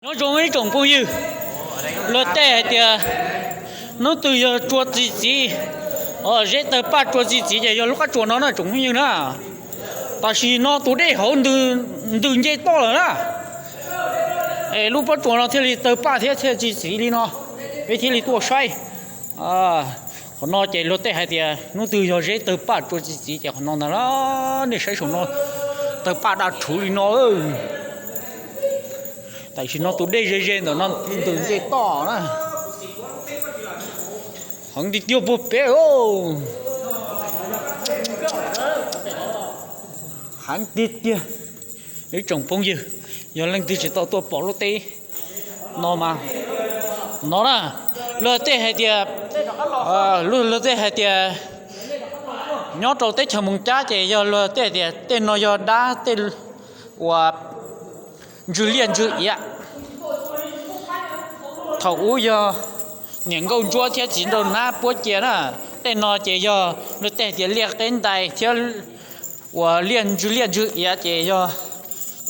Nyob zoo ib tsoom phooj ywg, luag tej hais tias hnub twg yog tsua txi txiv, zeb tawg paj tsua txi txiv ces yog lub qab tsuas no na tsoom phooj ywg na. Tam sim no tus dej hauv ntws nce toj lawm na, es lub pob tsuas no thiaj li tawg paj thiab thiaj txi txiv li no, peb thiaj li tuaj saib. Qhov no ces luag tej hais tias hnub twg yog zeb tawg paj tsua txi txiv ces qhov no ntag, nej saib saum no, tawg paj daj rhuv li no. Tam sim no tus dej ze ze ntawm no, ntws nce toj na. Heev tiag tiag puag pem. Heev tiag tiag. Ib tsoom phooj ywg, yog leej twg tsis tau tuaj pom lub teb no mas, no na, luag tej hais tias, luag tej hais tias nyob rau teb chaws Moos Cab ces yog luag tej hais tias tej no yog dab tej uas ntswg liaj ntswg iav. Thaum ub yog niam nkauj ntsuab thiab txiv nraug nab puab cia na. Tej no ces yog luag tej hais tias liaj qeb ntais thiab uas liaj ntswg liaj ntswg iav ces yog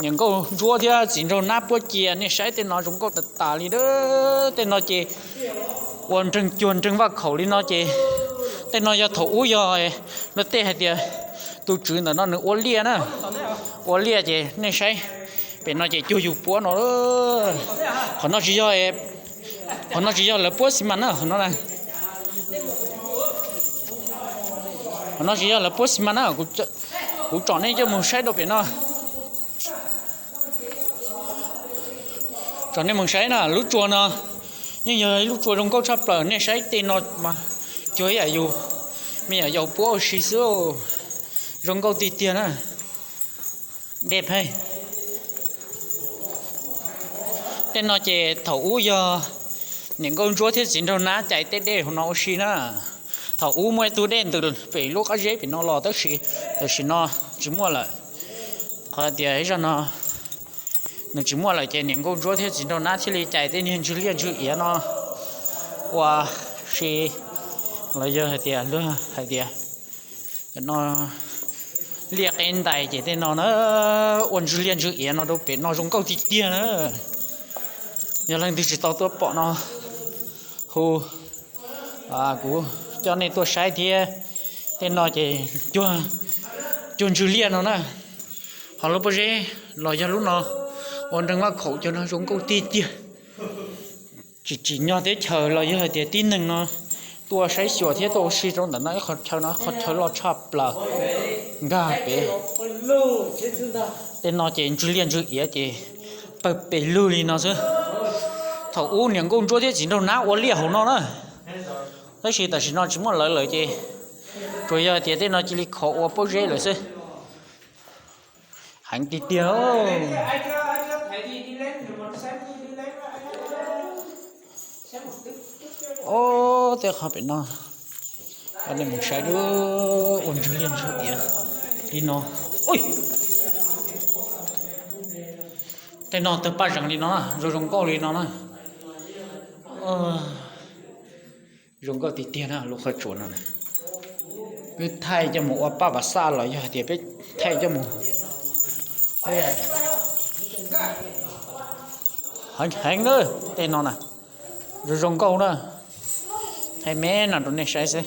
niam nkauj ntsuab thiab txiv nraug nab puab cia. Nej saib tej no zoo nkauj tas tas li. Tej no ces ua nreeg cuag nreeg vaj khaum li no ces tej no yog thaum ub yog luag tej hais tias tus tswv ntawm no nws ua liaj na, ua liaj ces nej saib pem no ces cuag yus puab no. Qhov no tsis yog, qhov no tsis yog lawv puab xi mas na, qhov no, qhov no tsis yog lawv puab xi mas na. Kuv tsom nej coj mus saib rau pem no. Tsom nej mus saib na, lub tsua no yeej yog ib lub tsua zoo nkauj tshaj plaws. Nej saib tej no mas cuag ib yam yus me nyuam yaus puab ua si xwb, zoo nkauj tiag tiag na. Dej pheej. Tej no ces thaum ub yog niam nkauj ntsuab thiab txiv nraug nab cais tej dej hauv no ua si na. Thaum ub muaj ib tug dej ntws pem lub qab zeb pem no los tab sis tam sim no tsis muaj lawm. Qhov tias ib zaj no nws tsis muaj lawm ces niam nkauj ntsuab thiab txiv nraug nab thiaj li cais tej niag ntswg liaj ntswg iav no ua si, los yog hais tias luag hais tias no liaj qeb ntais ces tej no na, ua ntswg liaj ntswg iav no rau pem no zoo nkauj tiag tiag na. Yog leej twg tsis tau tuaj pom no hu kuv coj nej tuaj saib thiab. Tej no ces cuag ntswg liaj no na, ho lub pob zeb los yog lub no ua nreeg vaj khaum cuag no zoo nkauj tiag tiag. Tsis tsim nyog teb chaws los yog hais tias tib neeg no tuaj saib xyuas thiab tuaj ua si rau ntawm no ib qhov chaw no, qhov chaw loj tshaj plaws nkag pem. Tej no ces ntswg liaj ntswg iav ces pawg pes lug li no xwb. Thaum ub niam nkauj ntsuab thiab txiv nraug nab ua liaj hauv no na, tab sis tam sim no tsis muaj lawv lawm ces tsuas yog tias tej no cia li khov ua pob zeb lawm xwb. Heev tiag tiag. Ob, tej qhov pem no, nej mus saib, ua ntswg liaj ntswg iav li no. Tej no tawg paj zeeg li no na, zoo zoo nkauj li no na. Zoo nkauj tiag tiag na lub qhov tsua no. Peb thaij coj mus ua paj pas xaj los yog hais tias peb thaij coj mus, heev heev na. Tej no na, zoo zoo nkauj na. Thaij me no rau nej saib xwb.